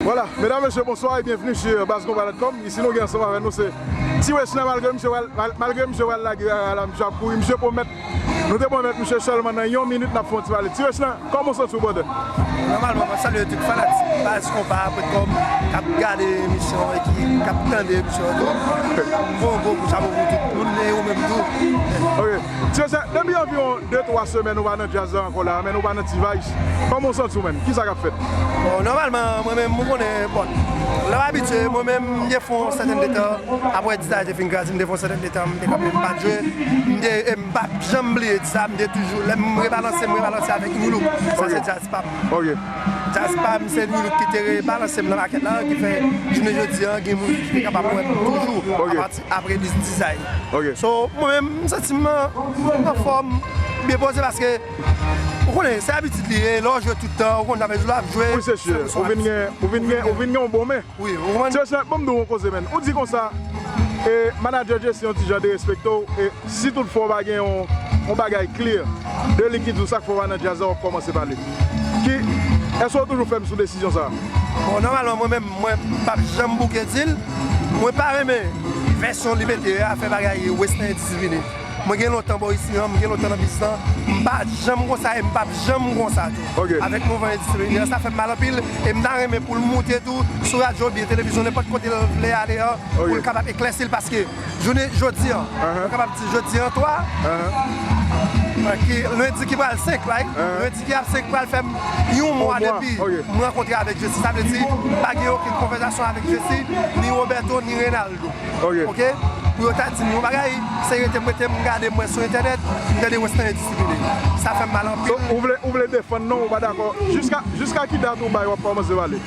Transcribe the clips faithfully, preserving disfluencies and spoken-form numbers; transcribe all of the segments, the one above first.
Voilà, mesdames, messieurs, bonsoir et bienvenue sur base conpa dot com. Isi nou gen ansanm avèk nou se T-West la, malgre misye pral, mal-, malgre misye pral lage rara la, misye ap kouri, misye pwomèt, nou te pwomèt misye sèlman nan yon minit n ap fè yon ti pale. T-West la, kòman w santi w, brother? Nòmalman, mwen salye tout fanatik baz konpa, apre kòm k ap gade emisyon e ki, k ap tande emisyon an tou. Mwen yon gwo kou chapo pou tout moun e ou menm tou. Ok. T-West, depi anviwon de twa semèn ou pa nan djaz la ankò la, men ou pa nan T-Vice. Kòman w santi w, menn? Kisa k ap fèt? Bon, nòmalman, mwen menm, ou konnen, bon, lè w abitye, mwen menm, m te fè yon sèten de tan, apre Dizay te fin kraze, m te fè yon sèten de tan, m te kanpe, m pa t jwe, m te, e m p ap janm bliye di sa, m te toujou, lè m rebalanse, m rebalanse avèk New Look, sa se djaz pa m. Ok. Djaz pa m, se New Look ki te rebalanse m nan makèt la, ki fè, jounen jodi an, gen moun ki te kapab wè m toujou, apati apre Dizay. Ok. So, mwen menm, m santi m an, anfòm, byen poze, paske ou konnen, se abitid li ye, lè w jwe tout tan, ou konn sa fè jou la ap jwe. Wi, se si. Ou vin gen, ou vin gen, ou vin gen yon bon men. Wi, ou konprann? T-West, ban m di w yon koze, menn. Ou di konsa, e, manadjè Jesse yon ti jan derespekte w, e si toutfwa w pa gen yon, yon bagay clear de li ki di w sa k fè w pa nan djaz la, w ap kòmanse pale. Ki, èske w toujou fèm sou desizyon sa a? Bon, nòmalman, mwen menm, mwen p ap janm bouke di l. Mwen pa renmen vèsyon li mete a, fè bagay western endisiplinen. Mwen gen lontan bò isi an, mwen gen lontan nan biznis lan. M pa janm konsa e m p ap janm konsa tou. Ok. Avèk mouvman endisiplinen an, sa fè m mal anpil e m ta renmen pou l moute tou sou radyo oubyen televizyon, nenpòt kote l vle ale an, pou l kapab eklèsi l, paske jounen jodi an, mwen kapab di jodi an twa, ki, lendi ki pral senk, right? Lendi ki ap senk pral fè m yon mwa depi m rankontre avèk Jesse. Sa vle di, pa gen okenn konvèsasyon avèk Jesse, ni Roberto, ni Renaldo. Ok. Ok? Pou yo ta di m yon bagay, se rete m rete m gade m wè sou entènèt, m tande western endisiplinen. Sa fè m mal anpil. So, ou vle, ou vle defann non, ou pa dakò. Jiska, jiska ki dat ou bay w ap kòmanse pale?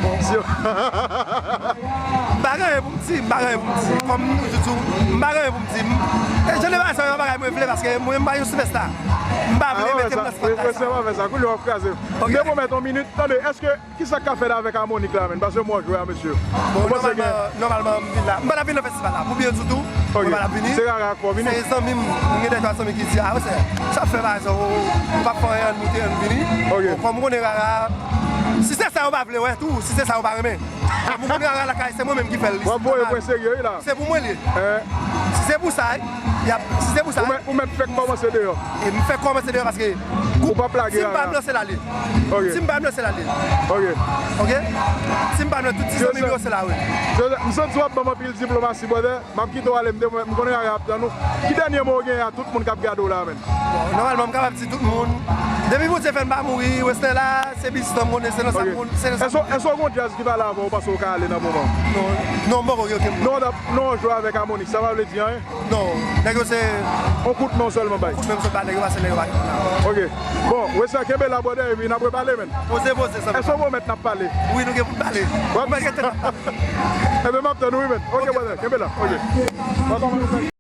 Bon. Si yo M pa gen anyen pou m di, m pa gen anyen pou m di. Kòm m toujou di w, m pa gen anyen pou m di. E jan de bagay sa yo, yon bagay mwen vle, paske mwen, m pa yon sipèsta. M pa vle mete m nan sipèsta sa. Kounye a w ap kraze m. M te pwomèt yon minit. Tande, èske, kisa k ka fèt avèk Harmonik la, menn? Paske m wè w jwe a, mesye. Bon, nòmalman, nòmalman, m vin la. M pa t ap vin nan festival la, pou byen di w tou, mwen pa t ap vini. Se Rara k fè w vini? Se zanmi m, m gen de twa zanmi ki di, "A, wè, se sa ap fè bagay sa, ou, ou p ap fè anyen, ann moute, ann vini." Ok. Bon, kòm m konnen Rara, si se sa yo pa vle wè tou, si se sa yo pa renmen. Mwen konnen Rara lakay, se mwen menm ki fè l. W ap voye pwen serye wi la. Se pou mwen li ye. Si se pou sa, y ap, si se pou sa. Ou mèt, ou mèt fèk kòmanse deyò. E m fèk kòmanse deyò paske si m pa m nan se l ale. Si m pa m nan se l ale. Ok. Ok? Si m pa m nan tout ti zanmi m yo se la wi. M santi w ap ban m anpil diplomasi, brother. M ap kite w ale, m te, m konnen Rara ap tann ou. Ki dènye mo w genyen a tout moun k ap gade w la, menn? Bon, nòmalman, m kapab di tout moun, depi Bondye fè n pa mouri, western la, se biznis lan m konnen, se nan sa m konnen, se nan sa m konnen. Èske w gen yon djaz ki pale avè w, w panse w ka ale nan moman? Non, non, m poko gen okenn moun. Non, non, w jwe avèk Harmonik, sa pa vle di anyen? Non, nèg yo se yon kout men w sèlman bay. Kout men m sot bay, nèg yo pase, nèg yo pa gen moun la. Ok. Bon, western, kenbe la, brother, epi n ap repale, menn. Poze, poze, zanmi. Èske w pwomèt n ap pale? Wi, nou gen pou n pale. Ou mèt rete n ap pale. Enben, m ap tann ou wi, menn. Ok, brother, kenbe la. Ok.